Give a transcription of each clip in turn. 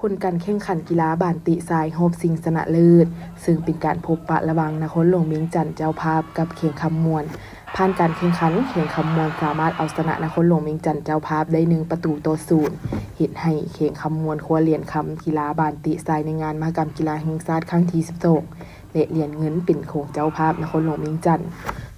ຜົນການແຂ່ງຂັນກິລາບານເຕະຊາຍຮອບຊິງຊະນະເລີດ ເຊິ່ງເປັນການພົບປະລະຫວ່າງນະຄອນຫຼວງວຽງຈັນເຈົ້າພາບກັບແຂວງຄຳມ່ວນ. ຜ່ານການແຂ່ງຂັນ, ແຂວງຄຳມ່ວນສາມາດເອົາຊະນະນະຄອນຫຼວງວຽງຈັນເຈົ້າພາບໄດ້ໜຶ່ງປະຕູຕໍ່ສູນ ເຮັດໃຫ້ແຂວງຄຳມ່ວນຄວ້າຫຼຽນຄຳກິລາບານເຕະຊາຍໃນງານມະຫະກຳກິລາແຫ່ງຊາດຄັ້ງທີສິບສອງ ແລະ ຫຼຽນເງິນເປັນຂອງເຈົ້າພາບນະຄອນຫຼວງວຽງຈັນ.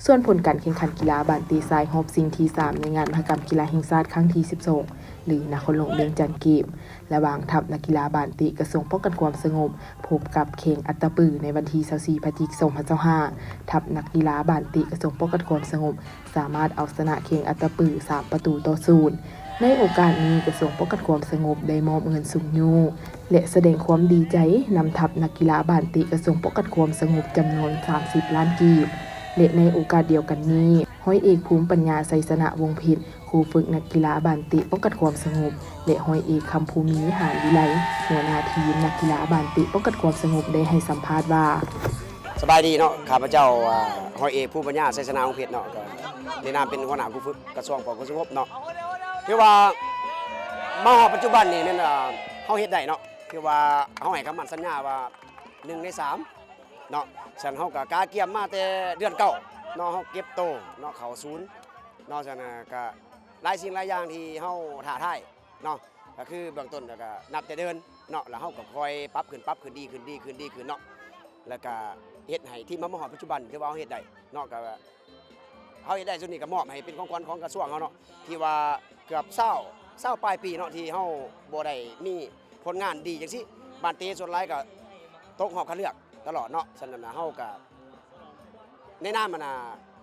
ສ່ວນຜົນການແຂ່ງຂັນກິລາບານເຕະຊາຍຮອບຊິງທີສາມ ໃນງານມະຫະກຳກິລາແຫ່ງຊາດຄັ້ງທີສິບສອງ ຫຼື ນະຄອນຫຼວງວຽງຈັນເກມ ລະຫວ່າງທັບນັກກິລາບານເຕະກະຊວງປ້ອງກັນຄວາມສະຫງົບ ພົບກັບແຂວງອັດຕະປື ໃນວັນທີຊາວສີ່ ພະຈິກ ສອງພັນຊາວຫ້າ ທັບນັກກິລາບານເຕະກະຊວງປ້ອງກັນຄວາມສະຫງົບ ສາມາດເອົາຊະນະແຂວງອັດຕະປືສາມປະຕູຕໍ່ສູນ. ໃນໂອກາດນີ້ ກະຊວງປ້ອງກັນຄວາມສະຫງົບໄດ້ມອບເງິນຊຸກຍູ້ ແລະ ສະແດງຄວາມດີໃຈນຳທັບນັກກິລາບານເຕະກະຊວງປ້ອງກັນຄວາມສະຫງົບຈຳນວນສາມສິບລ້ານກີບ ແລະ ໃນໂອກາດດຽວກັນນີ້ ຮ້ອຍເອກ ພູມປັນຍາ ໄຊຊະນະ ວົງເພັດ ຄູຝຶກນັກກິລາບານເຕະປ້ອງກັນຄວາມສະຫງົບ ແລະ ຮ້ອຍເອກ ຄຳພູມີ ຫານວິໄລ ຫົວໜ້າທີມນັກກິລາບານເຕະປ້ອງກັນຄວາມສະຫງົບ ໄດ້ໃຫ້ສຳພາດວ່າ: ສະບາຍດີເນາະ, ຂ້າພະເຈົ້າ ອາ ຮ້ອຍເອກ ພູມປັນຍາ ໄຊຊະນະ ວົງເພັດເນາະ, ກໍໃນນາມເປັນຫົວໜ້າຄູຝຶກກະຊວງປ້ອງກັນຄວາມສະຫງົບເນາະ. ຖືວ່າມາຮອດປັດຈຸບັນນີ້ແມ່ນ ອາ ເຮົາເຮັດໄດ້ເນາະ, ຖືວ່າເຮົາໃຫ້ຄຳໝັ້ນສັນຍາວ່າໜຶ່ງໃນສາມເນາະ, ຊັ້ນເຮົາກໍກະກຽມມາແຕ່ເດືອນເກົ້າເນາະ, ເຮົາເກັບໂຕເນາະ ເຂົ້າສູນເນາະ, ຊັ້ນ ອາ ກໍຫຼາຍສິ່ງຫຼາຍຢ່າງທີ່ເຮົາທ້າທາຍ ເນາະ, ກໍຄືເບື້ອງຕົ້ນກໍນັບແຕ່ເດີ່ນເນາະ, ແລ້ວເຮົາກໍຄ່ອຍປັບຂຶ້ນ ປັບຂຶ້ນ ດີຂຶ້ນ ດີຂຶ້ນ ດີຂຶ້ນເນາະ, ແລ້ວກໍເຮັດໃຫ້ທີມເຮົາມາຮອດປັດຈຸບັນ ຖືວ່າເຮົາເຮັດໄດ້ເນາະ, ກໍເຮົາເຮັດໄດ້ສ່ວນນີ້ກໍມອບໃຫ້ເປັນຂອງຂວັນຂອງກະຊວງເຮົາເນາະ, ທີ່ວ່າເກືອບຊາວ ຊາວປາຍປີເນາະ ທີ່ເຮົາບໍ່ໄດ້ມີຜົນງານດີຈັ່ງຊີ້, ບານເຕະສ່ວນຫຼາຍກໍຕົກຮອບຄັດເລືອກຕະຫຼອດເນາະ, ສະນັ້ນນະ ເຮົາກໍ ໃນນາມ ອັນນ່າ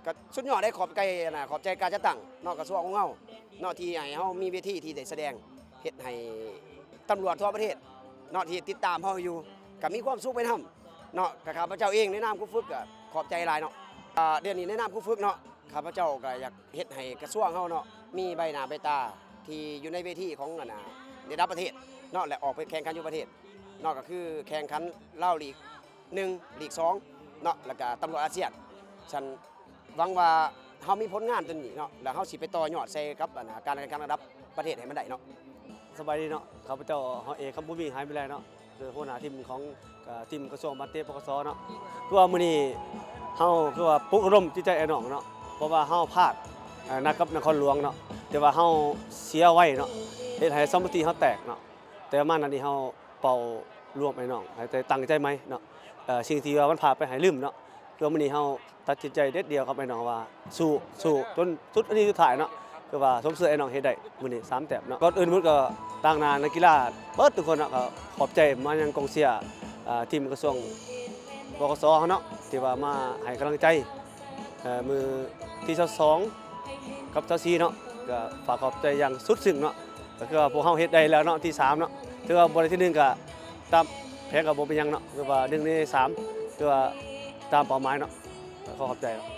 ກະສຸດຍອດເດ້, ຂອບໃຈ ອັນນ່າ ຂອບໃຈການຈັດຕັ້ງເນາະ ກະຊວງຂອງເຮົາເນາະ ທີ່ໃຫ້ເຮົາມີເວທີທີ່ໄດ້ສະແດງ, ເຮັດໃຫ້ຕຳຫຼວດທົ່ວປະເທດເນາະ ທີ່ຕິດຕາມເຮົາຢູ່ ກະມີຄວາມສຸກໄປນຳເນາະ. ກະຂ້າພະເຈົ້າເອງໃນນາມຄູຝຶກກະຂອບໃຈຫຼາຍເນາະ. ອາ ດຽວນີ້ໃນນາມຄູຝຶກເນາະ ຂ້າພະເຈົ້າກະຢາກເຮັດໃຫ້ກະຊວງເຮົາເນາະ ມີໃບໜ້າໃບຕາທີ່ຢູ່ໃນເວທີຂອງ ອັນນ່າ ລະດັບປະເທດເນາະ ແລະ ອອກໄປແຂ່ງຂັນຢູ່ປະເທດເນາະ, ກະຄືແຂ່ງຂັນລາວລີກ ໜຶ່ງ ລີກສອງເນາະ ແລ້ວກະຕຳຫຼວດອາຊຽນ. ຊັ້ນຫວັງວ່າເຮົາມີຜົນງານຕົວນີ້ເນາະ ແລ້ວເຮົາຊິໄປຕໍ່ຍອດໃສ່ກັບ ອັນນ່າ ການແຂ່ງຂັນລະດັບປະເທດໃຫ້ມັນໄດ້ເນາະ. ສະບາຍດີເນາະ, ຂ້າພະເຈົ້າ ຮ້ອຍເອກ ຄຳພູມີ ຫາຍວິໄລເນາະ, ຄືຫົວໜ້າທີມຂອງ ເອີ ທີມກະຊວງບານເຕະ ປກສ ເນາະ. ຄືວ່າມື້ນີ້ເຮົາ ຄືວ່າປຸກລະດົມຈິດໃຈອ້າຍນ້ອງເນາະ, ເພາະວ່າເຮົາພາດ ເອີ ນັດກັບນະຄອນຫຼວງເນາະ, ແຕ່ວ່າເຮົາເສຍໄວເນາະ, ເຮັດໃຫ້ສະມາທິເຮົາແຕກເນາະ. ແຕ່ມານັດນີ້ເຮົາເປົ່າລວມອ້າຍນ້ອງ ໃຫ້ແຕ່ຕັ້ງໃຈໃໝ່ເນາະ, ເອີ ສິ່ງທີ່ວ່າມັນພາດໄປໃຫ້ລືມເນາະ. ຄືມື້ນີ້ເຮົາຕັດສິນໃຈເດັດດ່ຽວກັບອ້າຍນ້ອງວ່າ ສູ້ ສູ້ຈົນສຸດນາທີສຸດທ້າຍເນາະ, ຄືວ່າຊົມເຊີຍອ້າຍນ້ອງເຮັດໄດ້ມື້ນີ້ສາມແຕ້ມເນາະ. ກ່ອນອື່ນໝົດກໍຕາງໜ້ານັກກິລາເບິດທຸກຄົນເນາະ, ກໍຂອບໃຈມາຍັງກອງເຊຍ ເອີ ທີມກະຊວງ ປກສ ເຮົາເນາະ ທີ່ວ່າມາໃຫ້ກຳລັງໃຈ ເອີ ມື້ທີຊາວສອງກັບຊາວສີ່ເນາະ, ກໍຝາກຂອບໃຈຢ່າງສຸດຊຶ້ງເນາະ. ກໍຄືວ່າພວກເຮົາເຮັດໄດ້ແລ້ວເນາະ ທີສາມເນາະ, ຖືວ່າບໍ່ໄດ້ທີໜຶ່ງກໍຕາມແຜນກໍບໍ່ເປັນຫຍັງເນາະ, ຄືວ່າໜຶ່ງໃນສາມ ຖືວ່າຕາມເປົ້າໝາຍເນາະ. ກໍຂໍຂອບໃຈເນາະ.